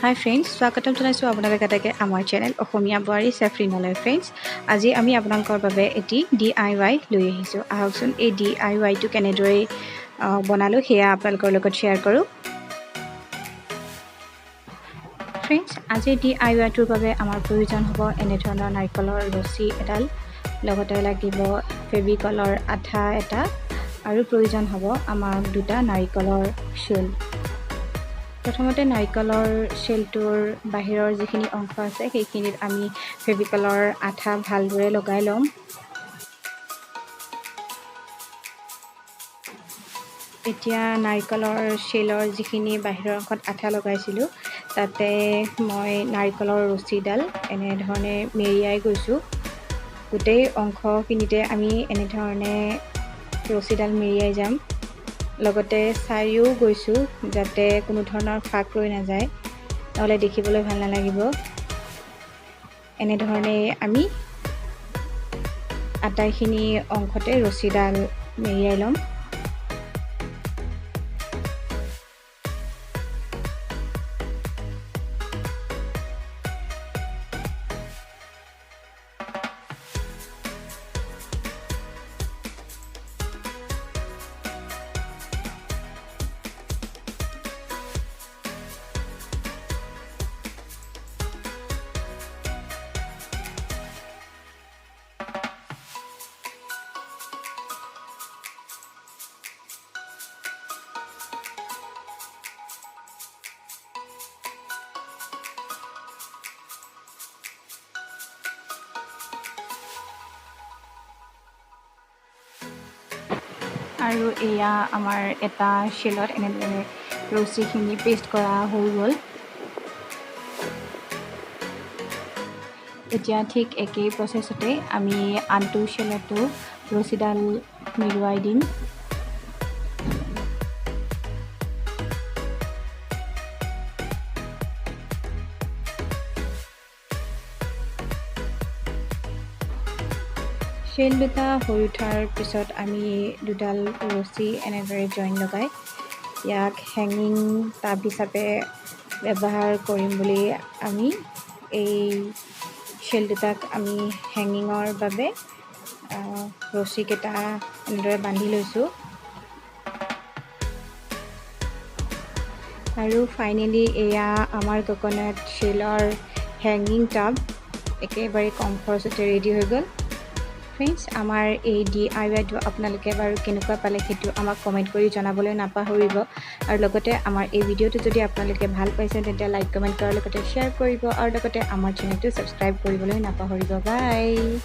হাই friends, স্বাগতম জনাইছোঁ আপোনালোক এটাকে আমাৰ চেনেল অসমীয়া বোৱাৰী চেফৰিনলৈ। ফ্ৰেণ্ডছ, আজি আমি আপোনালোকৰ বাবে এটি ডিআইৱাই লৈ আহিছোঁ। আহকচোন, এই ডিআইৱাইটো কেনেদৰে বনালোঁ সেয়া আপোনালোকৰ লগত শ্বেয়াৰ কৰোঁ। ফ্ৰেণ্ডছ, আজিৰ ডিআইৱাইটোৰ বাবে আমাৰ প্ৰয়োজন হ'ব এনেধৰণৰ নাৰিকলৰ ৰছী এডাল, লগতে লাগিব ফেভিকলৰ আঠা এটা আৰু প্ৰয়োজন হ'ব আমাক দুটা নাৰিকলৰ শ্বেল। প্ৰথমতে নাৰিকলৰ শ্বেলটোৰ বাহিৰৰ যিখিনি অংশ আছে, সেইখিনিত আমি ফেভিকলৰ আঠা ভালদৰে লগাই ল'ম। এতিয়া নাৰিকলৰ শ্বেলৰ যিখিনি বাহিৰৰ অংশত আঠা লগাইছিলোঁ, তাতে মই নাৰিকলৰ ৰছীডাল এনেধৰণে মেৰিয়াই গৈছোঁ। গোটেই অংশখিনিতে আমি এনেধৰণে ৰছীডাল মেৰিয়াই যাম, লগতে চাইও গৈছোঁ যাতে কোনো ধৰণৰ ফাঁক ৰৈ নাযায়, নহ'লে দেখিবলৈ ভাল নালাগিব। এনেধৰণে আমি আটাইখিনি অংশতে ৰছীডাল মেৰিয়াই ল'ম। আৰু এয়া আমাৰ এটা শ্বেলত এনেদৰে ৰছীখিনি পেষ্ট কৰা হৈ গ'ল। এতিয়া ঠিক একেই প্ৰচেছতে আমি আনটো শ্বেলতো ৰছীডাল মেৰুৱাই দিম। শ্বেল দুটা হৈ উঠাৰ পিছত আমি দুডাল ৰছী এনেদৰে জইন লগাই ইয়াক হেঙিং টাব হিচাপে ব্যৱহাৰ কৰিম বুলি আমি এই শ্বেল দুটাক আমি হেঙিঙৰ বাবে ৰছীকেইটা এনেদৰে বান্ধি লৈছোঁ। আৰু ফাইনেলি এয়া আমাৰ কক'নাট শ্বেলৰ হেঙিং টাব একেবাৰে কম খৰচতে ৰেডি হৈ গ'ল। ফ্ৰেণ্ডছ, আমাৰ এই ডিআইৱাইটো আপোনালোকে বাৰু কেনেকুৱা পালে, সেইটো আমাক কমেণ্ট কৰি জনাবলৈ নাপাহৰিব। আৰু লগতে আমাৰ এই ভিডিঅ'টো যদি আপোনালোকে ভাল পাইছে, তেতিয়া লাইক, কমেণ্ট কৰাৰ লগতে শ্বেয়াৰ কৰিব আৰু লগতে আমাৰ চেনেলটো ছাবস্ক্ৰাইব কৰিবলৈ নাপাহৰিব। বাই।